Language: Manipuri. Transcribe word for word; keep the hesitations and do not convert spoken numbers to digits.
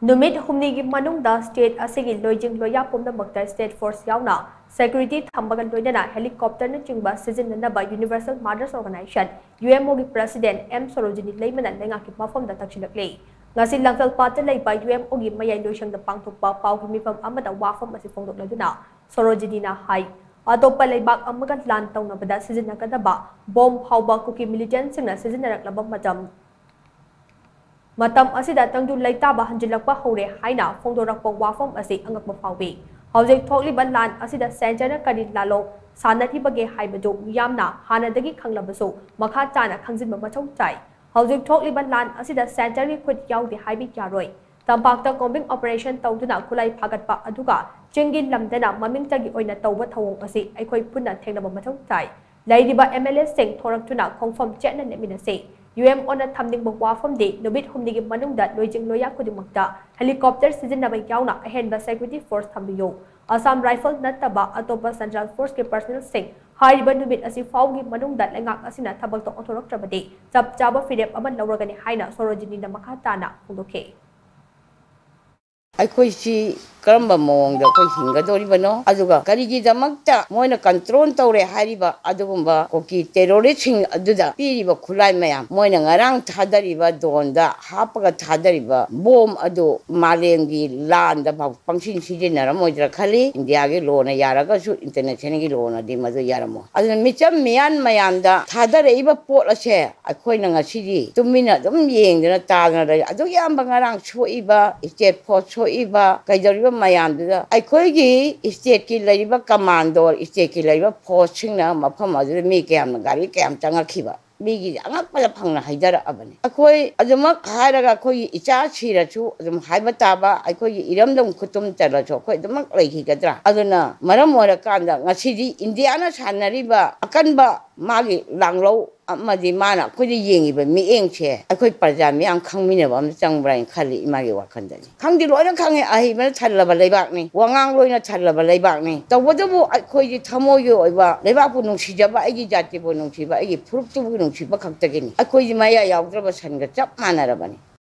ꯅꯨꯃꯤꯠ ꯍꯨꯝꯅꯤꯒꯤ ꯃꯅꯨꯡꯗ state ꯑꯁꯤꯒꯤ ꯂꯣꯏꯖꯤꯡ ꯂꯣꯏꯌꯥ ꯄꯨꯝꯅꯃꯛꯇ state force ꯌꯥꯎꯅ security ꯊꯝꯕꯒ ꯂꯣꯏꯅꯅ helicopterꯅꯆꯤꯡꯕ ꯁꯤꯖꯤꯟꯅꯅꯕ Universal Mothers Organization, UMOꯒꯤ president M Sarojini ꯂꯩꯃꯅ ꯂꯩꯉꯥꯛꯀꯤ ꯃꯐꯝꯗ ꯇꯛꯁꯤꯜꯂꯛꯂꯤ꯫ ꯉꯁꯤ ꯂꯪꯐꯦꯜꯄꯥꯠꯇ ꯂꯩꯕ UMOꯒꯤ ꯃꯌꯥꯏ ꯂꯣꯏꯁꯪꯗ ꯄꯥꯡꯊꯣꯛꯄ ꯄꯥꯎꯒꯤ ꯃꯤꯐꯝ ꯑꯃꯗ ꯋꯥꯐꯝ ꯑꯁꯤ ꯐꯣꯡꯗꯣꯛꯂꯗꯨꯅ ꯁꯣꯔꯣꯖꯤꯅꯤꯅ ꯍꯥꯏ, ꯑꯇꯣꯞꯄ ꯂꯩꯕꯥꯛ ꯑꯃꯒ ꯂꯥꯟ ꯇꯧꯅꯕꯗ ꯁꯤꯖꯤꯟꯅꯒꯗꯕ bomb ꯐꯥꯎꯕ ꯀꯨꯀꯤ militantꯁꯤꯡꯅ ꯁꯤꯖꯤꯟꯅꯔꯛꯂꯕ ꯃꯇꯝ ꯃꯇꯝ ꯑꯁꯤꯗ ꯇꯪꯗꯨ ꯂꯩꯇꯥꯕ ꯍꯟꯖꯤꯜꯂꯛꯄ ꯍꯧꯔꯦ ꯍꯥꯏꯅ ꯐꯣꯡꯗꯣꯔꯛꯄ ꯋꯥꯐꯝ ꯑꯁꯤ ꯑꯉꯛꯄ ꯐꯥꯎꯏ꯫ ꯍꯧꯖꯤꯛ ꯊꯣꯛꯂꯤꯕ ꯂꯥꯟ ꯑꯁꯤꯗ centreꯅ ꯀꯔꯤ ꯂꯥꯂꯣꯡ ꯁꯥꯟꯅꯔꯤꯕꯒꯦ ꯍꯥꯏꯕꯗꯨ ꯃꯤꯌꯥꯝꯅ ꯍꯥꯟꯅꯗꯒꯤ ꯈꯪꯂꯕꯁꯨ ꯃꯈꯥ ꯇꯥꯅ ꯈꯪꯖꯤꯟꯕ ꯃꯊꯧ ꯇꯥꯏ꯫ ꯍꯧꯖꯤꯛ ꯊꯣꯛꯂꯤꯕ ꯂꯥꯟ ꯑꯁꯤꯗ centreꯒꯤ ꯈꯨꯠ ꯌꯥꯎꯗꯦ ꯍꯥꯏꯕ ꯌꯥꯔꯣꯏ꯫ ꯇꯝꯄꯥꯛꯇ combing operation ꯇꯧꯗꯨꯅ ꯈꯨꯠꯂꯥꯏ ꯐꯥꯒꯠꯄ ꯑꯗꯨꯒ ꯆꯤꯡꯒꯤ ꯂꯝꯗꯅ ꯃꯃꯤꯡꯇꯒꯤ ꯑꯣꯏꯅ ꯇꯧꯕ ꯊꯧꯑꯣꯡ ꯑꯁꯤ ꯑꯩꯈꯣꯏ ꯄꯨꯟꯅ ꯊꯦꯡꯅꯕ ꯃꯊꯧ ꯇꯥꯏ꯫ ꯂꯩꯔꯤꯕ MLAꯁꯤꯡ ꯊꯣꯔꯛꯇꯨꯅ ꯈꯣꯡꯐꯝ ꯆꯦꯠꯅ ꯂꯦꯞꯃꯤꯟꯅꯁꯤ꯫ UMOꯅ ꯊꯝꯅꯤꯡꯕ ꯋꯥꯐꯝꯗꯤ ꯅꯨꯃꯤꯠ ꯍꯨꯝꯅꯤꯒꯤ ꯃꯅꯨꯡꯗ ꯂꯣꯏꯖꯤꯡ ꯂꯣꯏꯌꯥ ꯈꯨꯗꯤꯡꯃꯛꯇ helicopter ꯁꯤꯖꯤꯟꯅꯕ ꯌꯥꯎꯅ ꯑꯍꯦꯟꯕ security force ꯊꯝꯕꯤꯌꯨ꯫ Assam Rifle ꯅꯠꯇꯕ ꯑꯇꯣꯞꯄ central forceꯀꯤ personnelꯁꯤꯡ ꯍꯥꯏꯔꯤꯕ ꯅꯨꯃꯤꯠ ꯑꯁꯤ ꯐꯥꯎꯒꯤ ꯃꯅꯨꯡꯗ ꯂꯩꯉꯥꯛ ꯑꯁꯤꯅ ꯊꯕꯛꯇ ꯑꯣꯟꯊꯣꯔꯛꯇ꯭ꯔꯕꯗꯤ ꯆꯞ ꯆꯥꯕ ꯐꯤꯔꯦꯞ ꯑꯃ ꯂꯧꯔꯒꯅꯤ ꯍꯥꯏꯅ ꯁꯣꯔꯣꯖꯤꯅꯤꯅ ꯃꯈꯥ ꯇꯥꯅ ꯐꯣꯡꯗꯣꯛꯈꯤ꯫ ꯑꯩꯈꯣꯏꯁꯤ ꯀꯔꯝꯕ ꯃꯑꯣꯡꯗ ꯑꯩꯈꯣꯏ ꯍꯤꯡꯒꯗꯧꯔꯤꯕꯅꯣ, ꯑꯗꯨꯒ ꯀꯔꯤꯒꯤꯗꯃꯛꯇ ꯃꯣꯏꯅ control ꯇꯧꯔꯦ ꯍꯥꯏꯔꯤꯕ ꯑꯗꯨꯒꯨꯝꯕ ꯀꯨꯀꯤ terroristꯁꯤꯡ ꯑꯗꯨꯗ ꯄꯤꯔꯤꯕ ꯈꯨꯠꯂꯥꯏ ꯃꯌꯥꯝ, ꯃꯣꯏꯅ ꯉꯔꯥꯡ ꯊꯥꯗꯔꯤꯕ droneꯗ ꯍꯥꯞꯄꯒ ꯊꯥꯗꯔꯤꯕ bomb ꯑꯗꯨ ꯃꯥꯂꯦꯝꯒꯤ ꯂꯥꯟꯗ ꯐꯥꯎ ꯄꯪꯁꯤꯟ ꯁꯤꯖꯤꯟꯅꯔꯝꯃꯣꯏꯗ꯭ꯔꯥ ꯈꯜꯂꯤ꯫ ꯏꯟꯗꯤꯌꯥꯒꯤ lawꯅ ꯌꯥꯔꯒꯁꯨ internationalꯒꯤ lawꯅꯗꯤ ꯃꯗꯨ ꯌꯥꯔꯝꯃꯣꯏ꯫ ꯑꯗꯨꯅ ꯃꯤꯆꯝ ꯃꯤꯌꯥꯟ ꯃꯌꯥꯝꯗ ꯊꯥꯗꯔꯛꯏꯕ ꯄꯣꯠ ꯑꯁꯦ ꯑꯩꯈꯣꯏꯅ ꯉꯁꯤꯗꯤ ꯇꯨꯃꯤꯟꯅ ꯑꯗꯨꯝ ꯌꯦꯡꯗꯅ ꯇꯥꯗꯅ ꯂꯩ꯫ ꯑꯗꯨꯛ ꯌꯥꯝꯕ ꯉꯔꯥꯡ ꯁꯣꯛꯏꯕ, state force ꯁꯣꯛꯏꯕ, ꯀꯩꯗꯧꯔꯤꯕ ꯃꯌꯥꯝꯗꯨꯗ ꯑꯩꯈꯣꯏꯒꯤ stateꯀꯤ ꯂꯩꯔꯤꯕ commando, stateꯀꯤ ꯂꯩꯔꯤꯕ forceꯁꯤꯡꯅ ꯃꯐꯝ ꯑꯗꯨꯗ ꯃꯤ ꯀꯌꯥꯝꯅ, ꯒꯥꯔꯤ ꯀꯌꯥꯝ ꯆꯪꯉꯛꯈꯤꯕ, ꯃꯤꯒꯤ ꯑꯉꯛꯄꯗ ꯐꯪꯅ ꯍꯥꯏꯖꯔꯛꯑꯕꯅꯤ꯫ ꯑꯩꯈꯣꯏ ꯑꯗꯨꯃꯛ ꯍꯥꯏꯔꯒ ꯑꯩꯈꯣꯏꯒꯤ ꯏꯆꯥ ꯁꯤꯔꯁꯨ ꯑꯗꯨꯝ ꯍꯥꯏꯕ ꯇꯥꯕ, ꯑꯩꯈꯣꯏꯒꯤ ꯏꯔꯝꯗꯝ ꯈꯨꯇꯨꯝ ꯆꯠꯂꯁꯨ ꯑꯩꯈꯣꯏ ꯑꯗꯨꯃꯛ ꯂꯩꯈꯤꯒꯗ꯭ꯔꯥ? ꯑꯗꯨꯅ ꯃꯔꯝ ꯑꯣꯏꯔꯀꯥꯟꯗ ꯉꯁꯤꯗꯤ ꯏꯟꯗꯤꯌꯥꯅ ꯁꯥꯟꯅꯔꯤꯕ ꯑꯀꯟꯕ ꯃꯥꯒꯤ ꯂꯥꯡꯂꯧ ꯑꯃꯗꯤ ꯃꯥꯅ ꯑꯩꯈꯣꯏꯗ ꯌꯦꯡꯉꯤꯕ ꯃꯤꯠꯌꯦꯡꯁꯦ ꯑꯩꯈꯣꯏ ꯄ꯭ꯔꯖꯥ ꯃꯤꯌꯥꯝ ꯈꯪꯃꯤꯟꯅꯕ ꯑꯃ ꯆꯪꯕ꯭ꯔꯥ ꯍꯥꯏꯅ ꯈꯜꯂꯤ ꯏꯃꯥꯒꯤ ꯋꯥꯈꯜꯗꯗꯤ꯫ ꯈꯪꯗꯤ ꯂꯣꯏꯅ ꯈꯪꯉꯦ, ꯑꯍꯩꯕꯅ ꯊꯜꯂꯕ ꯂꯩꯕꯥꯛꯅꯤ, ꯋꯥꯉꯥꯡ ꯂꯣꯏꯅ ꯊꯜꯂꯕ ꯂꯩꯕꯥꯛꯅꯤ꯫ ꯇꯧꯕꯇꯕꯨ ꯑꯩꯈꯣꯏꯗꯤ ꯊꯃꯣꯏꯒꯤ ꯑꯣꯏꯕ ꯂꯩꯕꯥꯛꯄꯨ ꯅꯨꯡꯁꯤꯖꯕ, ꯑꯩꯒꯤ ꯖꯥꯇꯤꯕꯨ ꯅꯨꯡꯁꯤꯕ, ꯑꯩꯒꯤ ꯐꯨꯔꯨꯞꯇꯨꯕꯨ ꯅꯨꯡꯁꯤꯕ ꯈꯛꯇꯒꯤꯅꯤ꯫ ꯑꯩꯈꯣꯏꯗꯤ ꯃꯌꯥ ꯌꯥꯎꯗ꯭ꯔꯕ ꯁꯟꯒ ꯆꯞ ꯃꯥꯟꯅꯔꯕꯅꯤ꯫